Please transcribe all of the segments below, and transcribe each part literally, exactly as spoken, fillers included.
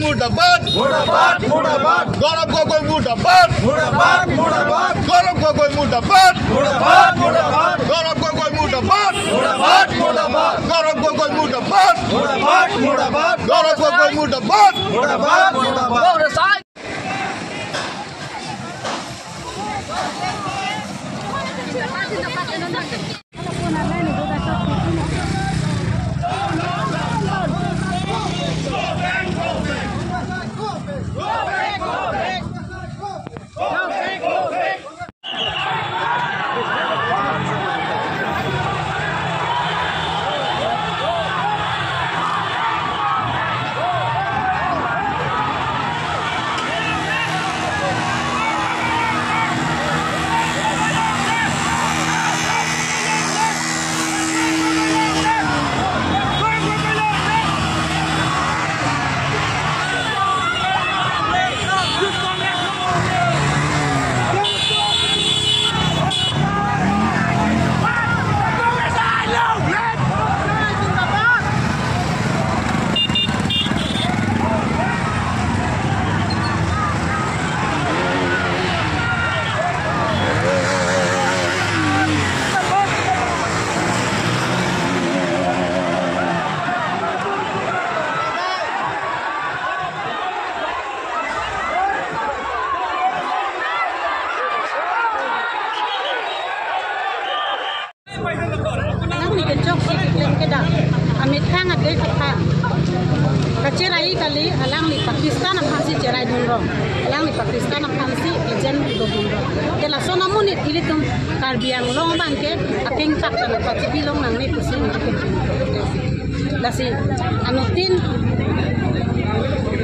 মুর্দাবাদ। মুর্দাবাদ, মুর্দাবাদ। গৌরব গগৈ মুর্দাবাদ। মুর্দাবাদ, মুর্দাবাদ। গৌরব গগৈ মুর্দাবাদ। মুর্দাবাদ, মুর্দাবাদ। গৌরব গগৈ মুর্দাবাদ। মুর্দাবাদ, মুর্দাবাদ। গৌরব গগৈ মুর্দাবাদ। মুর্দাবাদ, মুর্দাবাদ। গৌরব গগৈ মুর্দাবাদ। মুর্দাবাদ, মুর্দাবাদ। Alangli kechok si keklem kedam amethang ate kata kacherai kali, alangli Pakistan aphansi cherai dunrong, alangli Pakistan aphansi agent dodunrong. Ke lason amonit ilitum Karbi Anglong abangke akeng tak tang pachipi longnangne pusi nangkechin. Lasi anuttin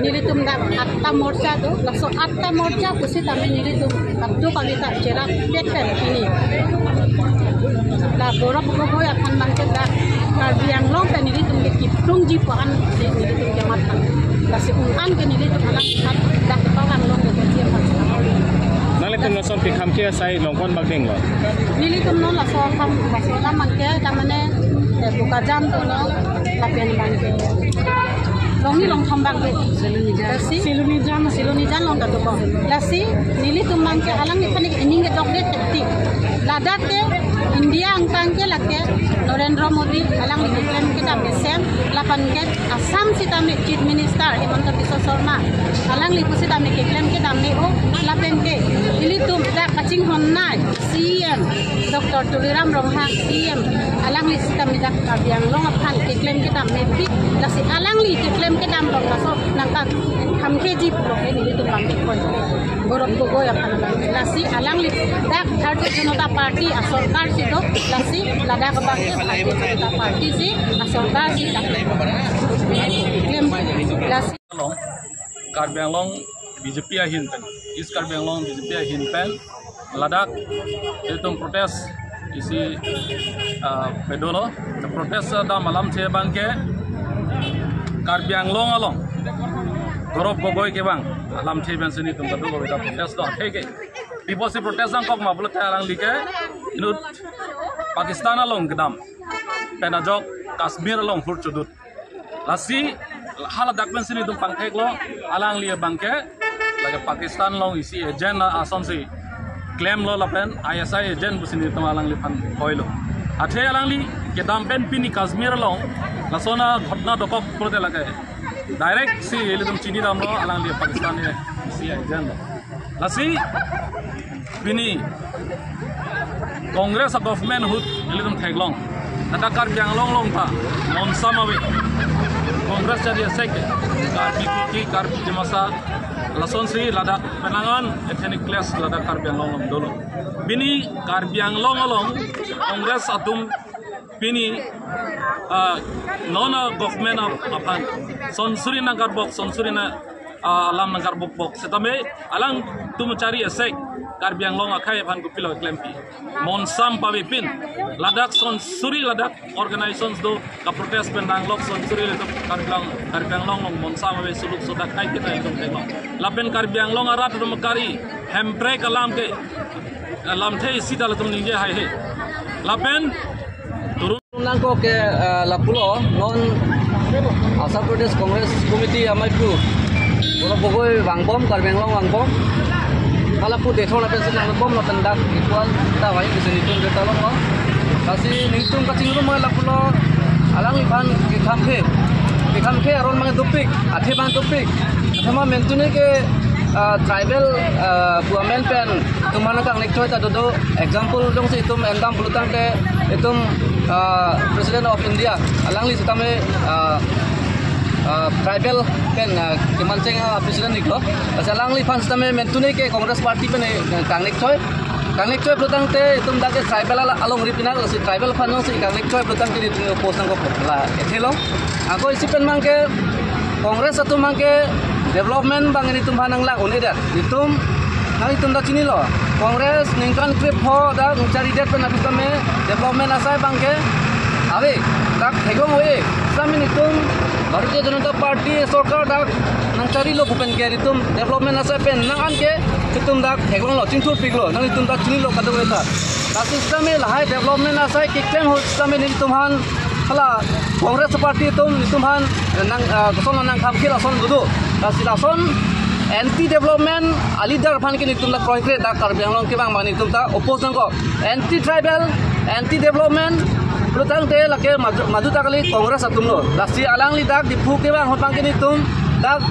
nelitum dak atta morcha do, laso atta morcha pusitame nelitum kadokave ta cherak pet pen pini. La Gaurav Gogoi aphan abangke dak Karbi Anglong pen nelitum ke kiphrungji pu an nelitum kematha. Lasi un-an ke nelitum alang dak Karbi Anglong ke gaji aphan. Nanglitum lason pi kham ke asai longpon bak denglo. Nelitum non laso kham, laso alam abangke tamane, eh, Bokajan do non, lapen abangke Longni Longthom bak do. Lasi Silonijan, Silonijan along ta dokok. Lasi nelitum abangke alangliphan ke ining kedokde thekti. Ladak ke India angkang ke lake Narendra Modi alangli keklem kedam mesen, lapen ke Assam sitame Chief Minister Himanta Biswa Sarma alangli pusitame keklem kedam me-o, lapen ke ilitum dak kachinghon nai C E M Doctor Tuliram Ronghang C E M alangli sitame dak Karbi Anglong aphan keklem kedam mepik, lasi alangli keklem kedam rong laso nangkak hamkeji pulo ke nelitum abangke koi Gaurav Gogoi aphan abang. Lasi alangli dak Bharatiya Janata Party asorkar si do, lasi ladak abangke Bharatiya Janata Party si asorkar si dak klem, lasi along Karbi Anglong B J P ahin pen, East Karbi Anglong B J P ahin pen ladak itum protest isi, ah, pedolo. Protest dam alamthe abangke Karbi Anglong along Gaurav Gogoi kevang alamthe pensi nelitum kadokave ta protest do atheke. Pi apotsi protest nangkok ma pulote alangli ke inut Pakistan along kedam pen ajok Kashmir along hur chodut. Lasi haladak pensi nelitum pangtheklo, alangli abangke lake Pakistan along isi agent asonsi klemlo lapen I S I agent pusi nelitum alangliphan koilo. Athe alangli kedam pen pini Kashmir along lason aghotona dokok pulote lake direct si ilitum chinidamlo alangli Pakistan isi agent lo. Lasi pini Congress a-government ahut ilitum theklong. Ladak Karbi Anglong along ta monsam ave. Congress jadi asek ke. Karbi Kuki, Karbi Dimasa, lasonsi ladak penangan ethnic clash ladak Karbi Anglong along dolo. Pini Karbi Anglong along Congress atum pini, ah, non a-government ap-, aphan sonsuri nangkarbok, sonsuri na, ah, alam nangkarbokbok. Setame alangtum chari asek Karbi Anglong akhei aphan kopilo klempi. Monsam pavepin. Ladak sonsuri ladak organizations do kaprotest pen nanglok sonsuri ilitum Karbi Anglong, Karbi Anglong along monsam ave, suluk sodak kai kita ilitum theklong. Lapen Karbi Anglong arat atum kari Hemprek alam ke, alamthe isi ta latum ningje haihe. Lapen turun nangkok ke, eh, lapulo non Assam Pradesh Congress Committee amaipu Polo pogoi vangbom, Karbi Anglong vangbom. Hala pu dethon apen si nangbom lapen dak ikual ta vai kisi nelitum deta long long. Lasi nelitum kachingrum mai lapulo alangliphan kekhamkhe. Kekhamkhe aron mang dopik, athe mang dopik. Athema mentune ke, ah, tribal, ah, pu amen pen itum aphan kangnek choi ta dodo. Example jongsi itum endam pulotangte itum, ah, President of India alangli sitame, ah, ah, tribal pen, ah, kemancheng, ah, president iklo. Lasi alangliphan sitame mentune ke Congress party pen, eh, kangnek choi. Kangnek choi pulotangte itum dak ke tribal ala alongri pinak, lasi tribal aphan jongsi kangnek choi pulotangte itum oppose nangkok la ethe long. Ako isi pen mang ke Congress atum mang ke development abang nelitum aphan nanglang un-edet. Itum, nanglitum ta chinilo. Congress ningkan krepho dak nangcharidet pen aphi tame development asai abang ke ave, dak theklong ave. Sitame nelitum Bharatiya Janata Party sorkar dak nangcharilo pu pen ke nelitum development asai pen nang-an ke itum dak theklonglo, chingthurpiklo, nanglitum ta chinilo kadokave ta. Lasi sitame lahai development asai keklem ahut sitame nelitum aphan hala Congress party atum nelitum aphan nang, ah, koson nangkhamkhe lason dodo. Lasi lason anti development a-leader aphan ke nelitum dak kroikre dak Karbi Anglong kevang abang nelitum ta oppose nangkok. Anti tribal, anti development pulotangte lake maju, maju ta kali Congress atumlo. Lasi alangli dak Diphu kevang ahut abang ke nelitum dak,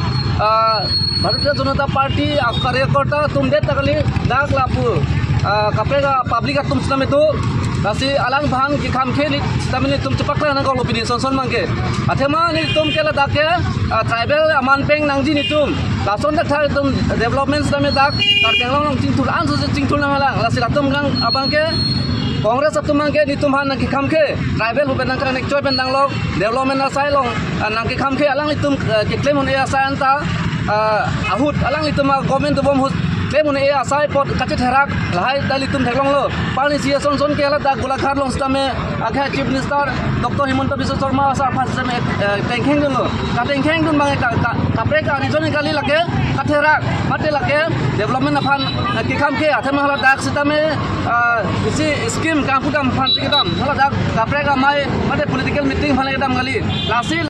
ah, Bharatiya Janata Party a-karyakarta atum det ta kali dak lapu, ah, kaprek a-public atum sitame do. Lasi alangphan kekhamkhe neli sitame nelitum chepaklang nangkoklo pini son son mang ke. Athema nelitum ke ladak ke, ah, tribal aman peng nangji nelitum. Lason dak tha itum development sitame dak Karbi Anglong along chingthur anso chingthur nanglang. Lasi latum kang abang ke Congress atum abang ke nelitum aphan nangkekhamkhe. Tribal ahut pen nangkangnek choi pen nanglok development asai along, ah, nangkekhamkhe alanglitum, ah, keklem un-e asai anta, ah, ahut alanglitum a-government dobom ahut klem un-e asai apot kachetherak lahai ta nelitum theklonglo. Pangni si ason son ke ladak Golaghat along sitame akhe Chief Minister Doctor Himanta Biswa Sarma asar aphan sitame, eh, tengkheng dunlo. Katengkheng dun abang ka, ka, kaprek a-reason kali lake katherak mate lake development aphan, eh, kekhamkhe athema ladak sitame, ah, isi scheme kangpudam aphan kedam. Ladak kaprek amei mate political meeting aphan kedam kali. Lasi